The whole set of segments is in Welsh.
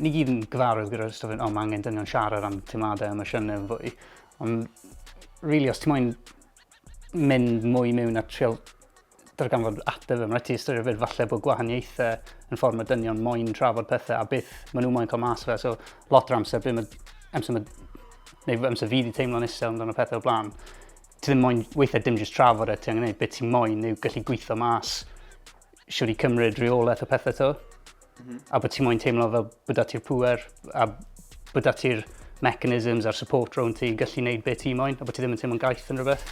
Ni gyd yn gyfarwydd gyda'r stwff o, mae angen dynion siarad am teimladau a emosiynau yn fwy. Ond, really, os ti moyn mynd mwy mewn a trial darganfod ateb e, mae'n rhaid ti ystyried fyd falle bod gwahaniaethau yn ffordd mae dynion moyn trafod pethau a beth maen nhw moyn cael mas fe. So, lot o'r amser, be mae, amser mae, neu amser fi wedi teimlo'n isel amdano pethau o blaen, ti ddim moyn, weithiau dim jyst trafod e, ti angen gwneud beth ti'n moyn yw gallu gweithio mas siwr i cymryd rheolaeth o pethau to. Mm -hmm. A bod ti moyn teimlo fel bod da ti'r pŵer a bod da ti'r mechanisms a'r support rownd ti i gallu gwneud beth ti moyn a bod ti ddim yn teimlo'n gaeth yn rhywbeth.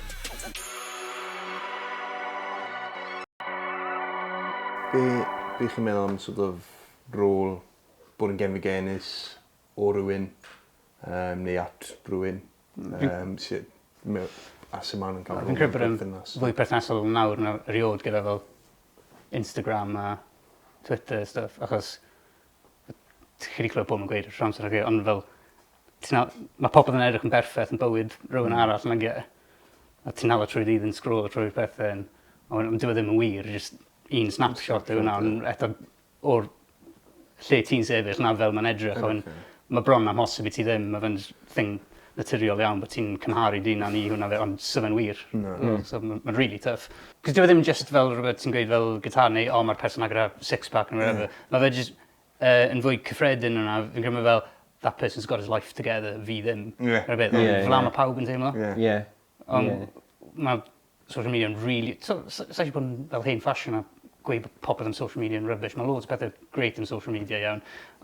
Be, be chi'n meddwl am sort of rôl bod yn genfigennus o rywun um, neu at rywun? Um, sy, a sut maen nhw'n cael Fi'n credu bod e'n fwy perthnasol nawr na erioed gyda fel Instagram a Twitter a stuff, achos chi 'di clywed pobl yn gweud trwy'r amser nag yw, ond fel ti'n al- ma' popeth yn edrych yn berffeth yn bywyd rywun mm. arall nag yw e? A ti'n hala trwy ddydd yn sgrôlo trwy'r pethe yn ond dyw e ddim yn wir, jyst un snapshot yw hwnna ond eto o'r lle ti'n sefyll 'na fel ma'n edrych a wedyn ma' bron amhosib i ti ddim ma' fe'n js thing naturiol iawn bo' ti'n cymharu dy hunan i hwnna 'fyd ond so fe'n wir. Na. Hmm. So ma'n ma'n rili tough. 'C'os dyw e ddim jyst fel rwbeth ti'n gweud fel gitar neu o ma'r person 'na gyda six pack ne' wharever. Ma' fe jys yy yn fwy cyffredin na 'na fi'n credu ma' fel that person's got his life together fi ddim. Ie. 'Na beth... Ie ie. Fel 'a ma' pawb yn teimlo. Ie. Ie. Ond Ie. ma' social media yn rili so s- sai isie bod yn fel hen ffasiwn a gweud bod popeth am social media yn rubbish ma' loads o pethe great am social media iawn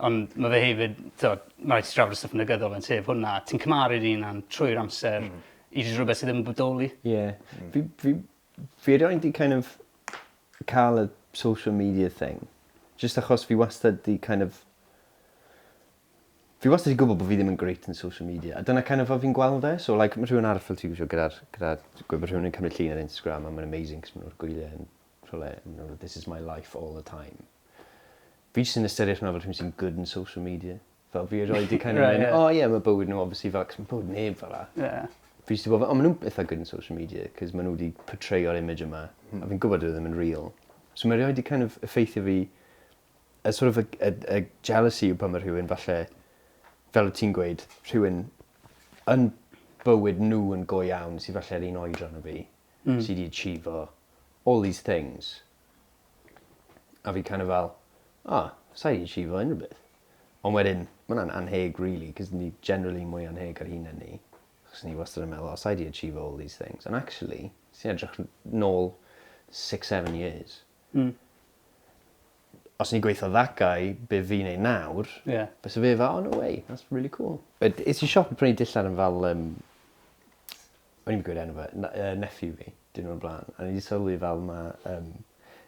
ond ma' fe hefyd t'od ma' raid ti trafod y stwff negyddol yn sef hwnna ti'n cymharu dy hunan trwy'r amser... Hmm. ...i jys rwbeth sy ddim yn bodoli. Ie. Fi fi fi erioed 'di kind of ca'l y social media thing jyst achos fi wastad 'di kind of Fi wastad 'di gwbod bo' fi ddim yn great yn social media a dyna kind of fel fi'n gweld e so like ma' rhywun arall fel ti gwisio gyda'r gyda gweud bo' rhywun yn cymryd llun ar Instagram a ma'n amazing 'c'os ma' nhw ar gwylie yn rhywle a ma' nhw this is my life all the time. Fi jyst yn ystyried hwnna fel rhywun sy'n good yn social media. Fel fi erioed 'di kind of mynd o ie ma' bywyd nhw obviously fel 'c'os ma' bywyd neb fel 'a. Ie. Fi jyst 'di bod fel o ma' nw'n itha good yn social media 'c'os ma' nhw 'di portrayo'r image yma a fi'n gwbod dyw e ddim yn real. So ma' erioed 'di kind of effeithio fi y sort of y y y jealousy yw pan ma' rhywun falle fel o't ti'n gweud rhywun yn bywyd nhw yn go iawn sy falle'r un oedran â fi... Hmm. ...sy 'di achiefo all these things a fi kind of fel o sai 'di achiefo unrhyw beth. Ond wedyn ma' wnna'n annheg rili 'c'os ni generally mwy annheg ar hunen ni achos ni wastad yn meddwl o sai 'di achiefo all these things ond actually os ti'n edrych n- nôl six seven years Hmm. Os o'n i'n gweutho that guy be' fi'n neud nawr... Ie. ...byse fe fel oh no way that's really cool. But es i siop i prynu dillad yn fel yym o'n i'm yn gweud enw fe na- yy nephew fi diwrnod o'r bla'n a o'n i 'di sylwi fel ma' yym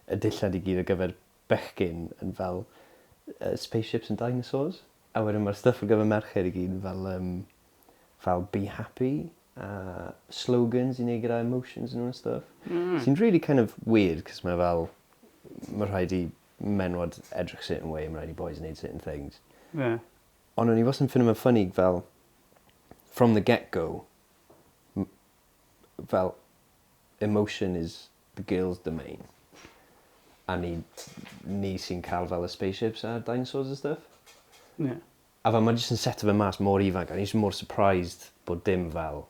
y dillad i gyd ar gyfer bechgyn yn fel yy spaceships and dinosaurs a wedyn ma'r stuff ar gyfer merched i gyd yn fel yym fel be happy a slogans i neud gyda emotions nhw and stuff. Mm. Sy'n really kind of weird 'cos mae fel ma' rhaid i menwod edrych certain way a ma' raid i boys neud certain things. Ie. Ond o'n i wastad yn ffindo fe'n funny fel from the get go m- fel emotion is the girls domain a ni ni sy'n ca'l fel y spaceships a'r dinosaurs a stuff. Ie. A fel ma' jyst yn seto fe mas mor ifanc a o'n i jyst mor surprised bod dim fel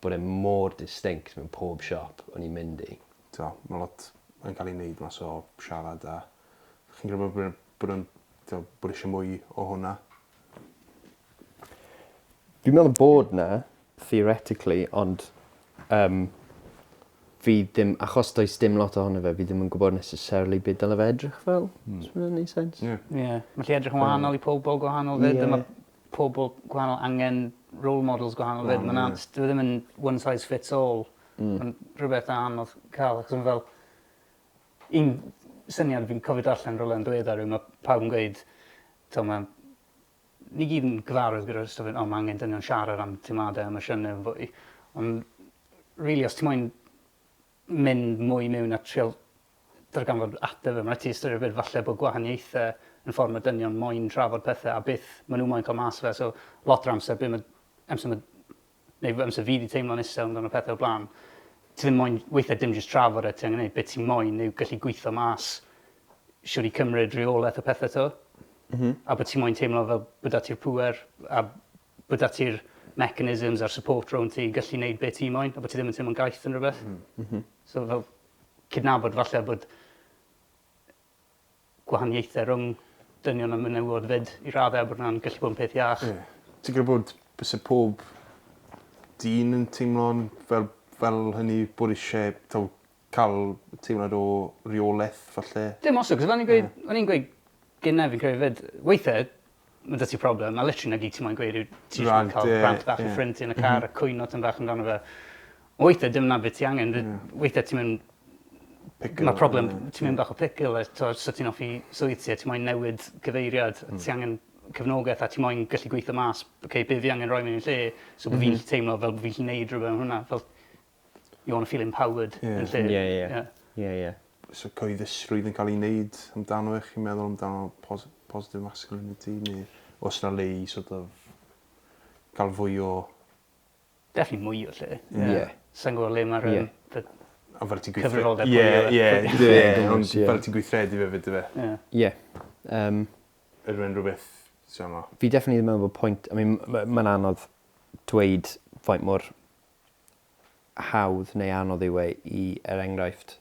bod e mor distinct mewn pob siop o'n i'n mynd i. T'o' ma' lot yn ca'l 'i neud mas o siarad a chi'n credu bod bod yn t'o' bod isie mwy o hwnna? Fi'n meddwl bod 'na theoretically ond yym fi ddim achos does dim lot ohono fe fi ddim yn gwbod necessarily be' dyle fe edrych fel. Hmm. Os ma wnna'n neud sense? Ie. Ie. Ma'n gallu edrych yn wahanol i pobol gwahanol 'fyd. Ie. A ma' pobol gwahanol angen role models gwahanol 'fyd. Ma'n anodd dyw e ddim yn one size fits all. Hmm. Ma'n rhywbeth anodd ca'l achos ma' fel un syniad fi'n cofio darllen rywle yn diweddar yw ma' pawb yn gweud t'o' ma' ni gyd yn gyfarwydd gyda'r stwff 'yn o ma' angen dynion siarad am teimlade a emosiyne yn fwy ond rili os ti moyn mynd mwy miwn a trial darganfod ateb e ma' rai' ti ystyried 'fyd falle bod gwahaniaethe yn ffor ma' dynion moyn trafod pethe a beth ma' n'w moyn ca'l mas o fe so lot o'r amser be' ma' amser ma' neu amser fi 'di teimlo'n isel amdano pethe o'r bla'n ti ddim moyn weithie dim jyst trafod e ti angen neud be' ti moyn yw gallu gwitho mas shwd i cymryd reoleth o pethe 'to. A bod ti moyn teimlo fel bod 'da ti'r pŵer a bod 'da ti'r mechanisms a'r support rownd ti i gallu neud be' ti moyn a bod ti ddim yn teimlo'n gaeth yn rhywbeth. So fel cydnabod falle bod gwahaniaethau rhwng dynion a menywod 'fyd i raddau a bod hwnna'n gallu bod yn peth iach. Ie. Ti'n credu bod byse pob dyn yn teimlo'n fel fel hynny bod isie t'o' ca'l teimlad o reoleth falle? Dim os 'cos fel o'n i'n gweud o'n i'n gweud gynne fi'n credu 'fyd weithe ma' 'da ti problem a literally 'na gyd ti moyn gweud yw ti jyst moyn ca'l rant bach i ffrind ti yn y car a cwyno tym bach amdano fe. Weithe dim 'na be' ti angen weithe ti'n mynd... Pickle. Ma' problem ti'n mynd bach o pickle a t'o' so ti'n offi swydd ti a ti moyn newid cyfeiriad a ti angen cefnogeth a ti moyn gallu gweitho mas oce be' fi angen roi mewn i lle so bo' fi'n gallu teimlo fel bo' fi'n gallu neud rhywbeth am hwnna fel you wanna feel empowered yn lle... Ie ie. Ie. Ie ie. So cyhoeddusrwydd yn cael ei wneud amdano fe, chi'n meddwl amdano positive masculinity neu oes 'na le i sort of cael fwy o... Definitely mwy o lle. Ie. Yeah. Sai'n gwybod le mae'r Ie. A fel ti'n gweithre-... Cyfrifoldeb pwy Ie yw e. ie ie ond Ie. fel ti'n gweithredu fe 'fyd yfe? Ie. Ie. Yw e'n rhywbeth sy yma? Fi definitely yn meddwl bod pwynt, I mean, mae'n anodd dweud faint mor hawdd neu anodd yw e i, er enghraifft,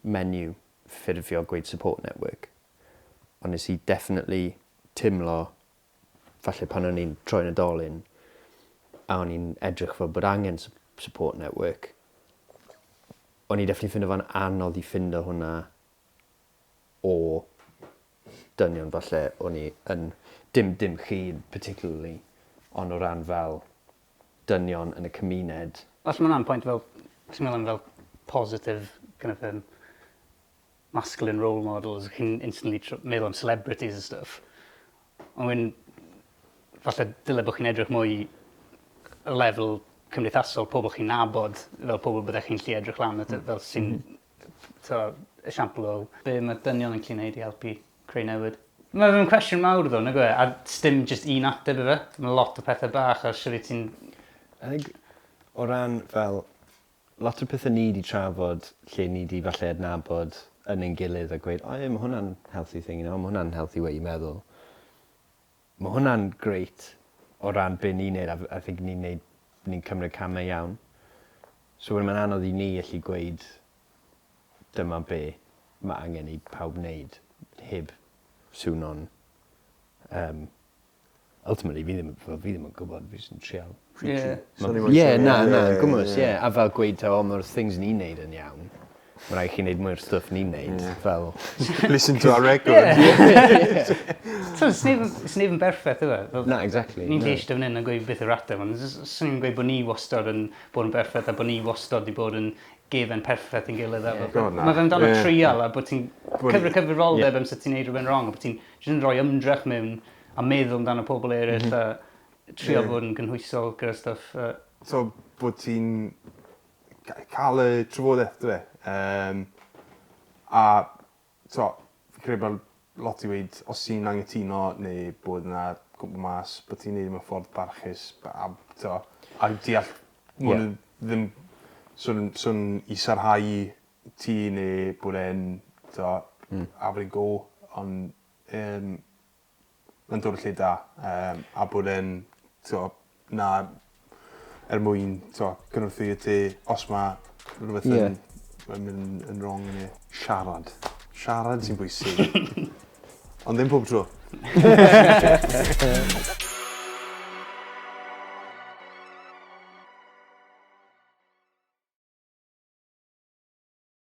menyw ffurfio gweud support network. Ond nes i definitely timlo, falle pan o'n i'n troi'n oedolyn, a o'n i'n edrych fel bod angen support network, o'n i definitely ffindo fo'n anodd i ffindo hwnna o dynion falle o'n i yn, dim, dim chi particularly, ond o ran fel dynion yn y cymuned. Falle ma' wnna'n point fel, ti'n meddwl am fel positive kind of masculine role models, chi'n instantly meddwl am celebrities and stuff. Ond wedyn, falle dyle bod chi'n edrych mwy y lefel cymdeithasol, pobl chi'n nabod, fel pobl byddech chi'n gallu edrych lan at, fel sy'n, esiampl o be mae dynion yn gallu gwneud i helpu creu newid. Mae fe'n cwestiwn mawr ddo, nag yw e? A sdim jyst un ateb i fe. Mae lot o pethau bach a shwt wyt ti'n... I think o ran fel lot o'r pethau ni 'di trafod lle ni 'di falle adnabod yn ein gilydd a gweud o ie ma' hwnna'n healthy thing you know ma' hwnna'n healthy way i meddwl. Ma' hwnna'n great o ran be' ni'n neud a I think ni'n neud ni'n cymryd camau iawn. So wedyn ma'n anodd i ni allu gweud dyma be' ma' angen i pawb neud heb swno'n ultimately fi ddim fel fi ddim yn gwbod fi jyst yn trial. Ie. Ie na na gwmws ie a fel gweud taw o ma'r things ni'n neud yn iawn. Ma' rai' chi neud mwy o'r stwff ni'n neud fel... Listen to our record. Ie. T'o' sneb yn sneb yn berffeth yw e? Fel... Na exactly. Ni'n gallu eiste fan 'yn a gweud beth yw'r ateb ond swn i'm yn gweud bo' ni wastod yn bod yn berffeth a bo' ni wastod 'di bod yn gefen perffeth i'n gilydd a fel... God na. Ma' fe amdano trial a bod ti'n cyfri cyfrifoldeb am sut ti'n neud rhywbeth wrong a bod ti'n jyst yn rhoi ymdrech mewn a meddwl amdano pobl eraill a trio fod yn gynhwysol gyda stwff a... So bod ti'n cael y trafodaeth dyfe? A t'o' fi'n credu bod lot i weud os ti'n angytuno neu bod yna cwmpo mas bod ti'n neud e mewn ffordd barchus a t'o' a deall ma' wnna ddim swn swn i sarhau ti neu bod e'n t'o' having a go on' mae'n dod o lle da a bod e'n t'o' 'na er mwyn t'o' cynorthwyo ti os ma' rhywbeth yn yn mynd yn rong neu siarad. Siarad sy'n bwysig. Ond ddim pob tro.